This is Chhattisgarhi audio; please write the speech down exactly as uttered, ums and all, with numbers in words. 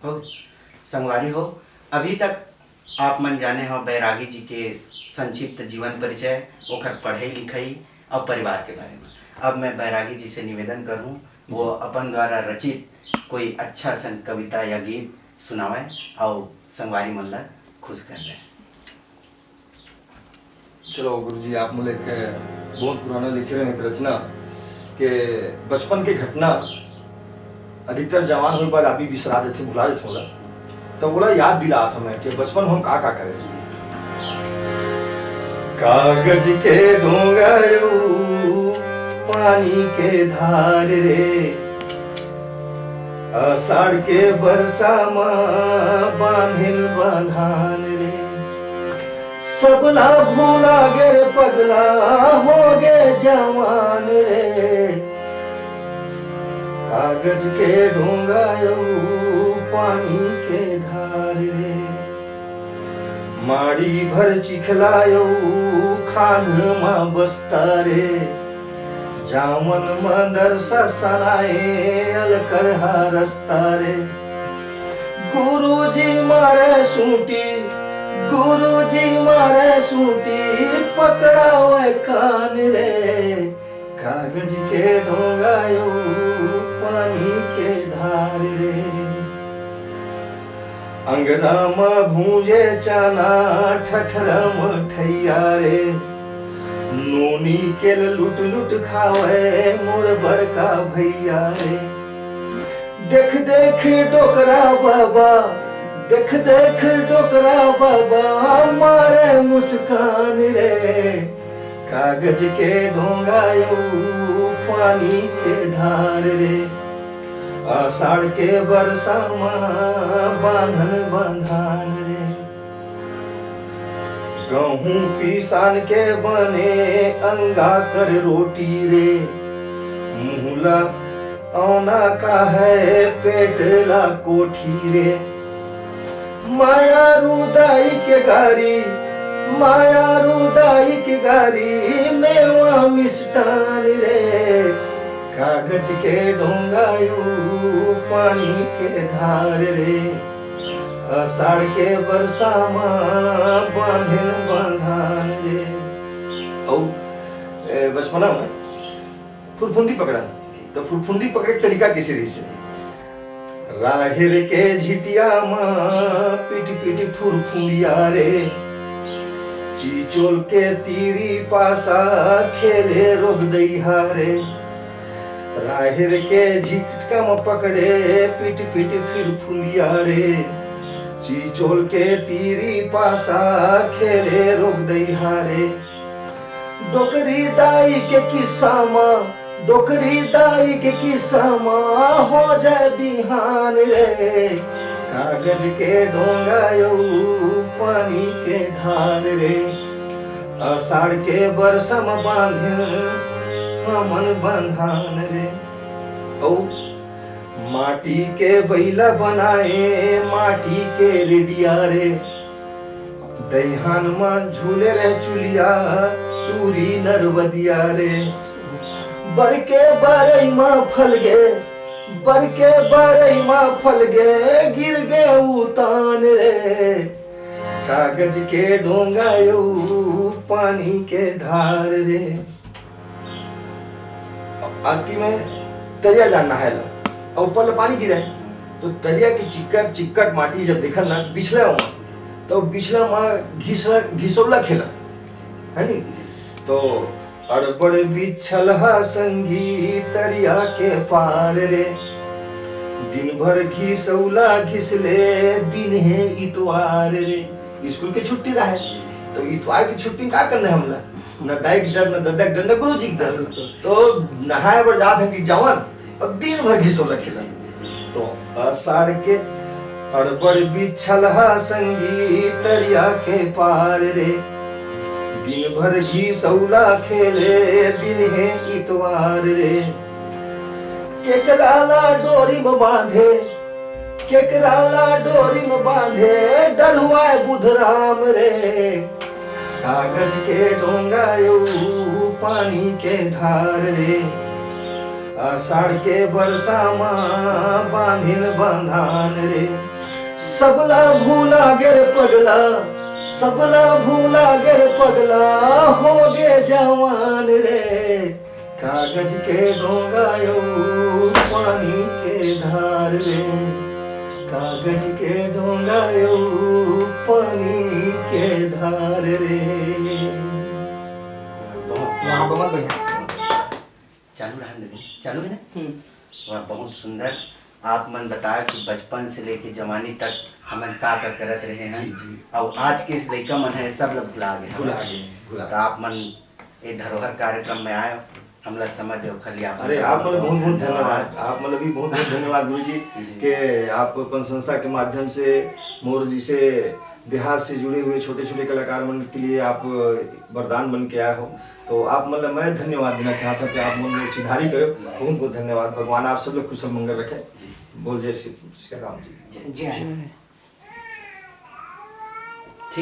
हो, संगवारी हो, अभी तक आप मन जाने हो बैरागी जी के संक्षिप्त जीवन परिचय, ओखर पढ़ई लिखई अउ परिवार के बारे में। अब मैं बैरागी जी से निवेदन करूं, वो अपन द्वारा रचित कोई अच्छा सन कविता या गीत सुनावय अउ संगवारी मन ला खुश कर दें। चलो गुरुजी, आप मन एक बहुत पुराना लिखे रहे एक रचना के बचपन के घटना अधिकतर जवान होए के बाद आदमी बिसरा देथे, भुला देथे ओला। तो ओला याद दिलात हमें कि बचपन में हम का का करे। कागज के डोंगा अउ पानी के धार रे, आषाढ़ के बरसा म बांधिन बांधान रे। सबला भुला गे रे पगला, हो गे जवान रे। कागज के डोंगा अउ पानी के धार रे। माड़ी भर चिखला अउ खांध म बस्ता रे। जावन म दरसा सनाए अलकरहा रस्ता रे। गुरुजी मारे सूटी, गुरुजी मारे सूटी, पकड़ावे कान रे। कागज के डोंगा अउ पानी के धार रे। अंगरा म भूंजे चना, ठठरा म ठैया रे। नोनी के लुट लुट खावे मोर बड़का भैया रे। देख देख डोकरा बाबा, देख देख डोकरा बाबा, मारे मुस्कान रे। कागज के डोंगा अउ पानी के धार रे। आषाढ़ के बरसा म बांधन बांधान रे। गहूं पिसान के बने अंगा कर रोटी रे। मुहला औना का है पेट ला कोठी रे। माया रुदाई के गारी, माया रुदाई के गारी, मेवा मिष्टान रे। कागज के डोंगा अउ पानी के धार रे। आषाढ़ के बरसा म बांधिन बांधान रे। अउ, ए, बचपना में फुरफुंदी पकड़न, तो फुरफुंदी पकड़े के तरीका कइसे रहिस हे? राहेर के झिटिया म पिट पिट फुरफुंदिया रे, चिचोल के तीरी पासा खेले रोग दइहा रे। राहेर के झिटका म पकड़े पिट पिट फुरफुंदिया रे, चिचोल के तीरी पासा खेले रोग दइहा रे। डोकरी दाई के किस्सा म, डोकरी दाई के किस्सा म हो जाए बिहान रे। कागज के डोंगा अउ पानी के धार रे। आषाढ़ के बरसा म बांधे हमन बंधान रे। अउ माटी के बइला बनाए, माटी के रेडिया रे। दइहान म झूले रहे चुलिया, टूरी नरवदिया रे। बर के बारई म फल गे, बर के बारई म फल गे, गिर गे उतान रे। कागज के डोंगा अउ पानी के धार रे। आती में तरिया जान नहाए ला, अउ ऊपर ले पानी गिरे, तो तरिया के चिक्कट, चिक्कट माटी जब देखन ना, बिछले हो, तो बिछला मा घिस-, घिसौला खेला, है नी? तो अड़बड़ बिछल हा संगी तरिया के पार रे, दिन भर घिसौला घिसले, दिन हे इतवार रे। स्कूल के छुट्टी रहे, तो इतवार की छुट्टी का करने हमला? न दाई के डर, न ददा के डर, न गुरु जी के डर। तो नहाए बर जात हन कि जावन, अउ दिन भर घिसौला खेलन। तो आषाढ़ के अड़बड़ बिछल हा संगी तरिया के पार रे, दिन भर घिसौला खेले, दिन हे इतवार रे। केकरा ला डोरी म बांधे, केकरा ला डोरी म बांधे, डरुआए बुधराम रे। कागज के डोंगा अउ पानी के धार रे। आषाढ़ के बरसा मा बांधिन बंधान रे, सबला भूला गे रे पगला, सबला भूला गे रे पगला, हो गे जवान रे। कागज के डोंगा अउ पानी के धार रे, कागज के डोंगा अउ पानी के धार रे। वाह, बहुत बढ़िया। चालू रहन दे, चालू है ना? हम्म। वाह, बहुत सुंदर। आप मन बताया कि बचपन से लेके जवानी तक हमन का का करत रहे हैं। जी, जी। और आज के इस लइका मन है, सब लोग भुला गए हैं। भुला गए, भुला तो आप मन ये धरोहर कार्यक्रम में आए, हमला समय दे, खाली आप अरे, आप मन बहुत बहुत धन्यवाद। आप मन भी बहुत बहुत धन्यवाद गुरु जी, जी। के आप अपन संस्था के माध्यम से मोर जैसे देहात से जुड़े हुए छोटे छोटे कलाकार मन के लिए आप वरदान बन के आए हो। तो आप मन ला मैं धन्यवाद देना चाहता हूँ कि आप मन मोर चिन्हारी करो। बहुत बहुत धन्यवाद। भगवान आप सब लोग कुशल मंगल रखे। जी। बोल जय श्री श्री राम जी। जय।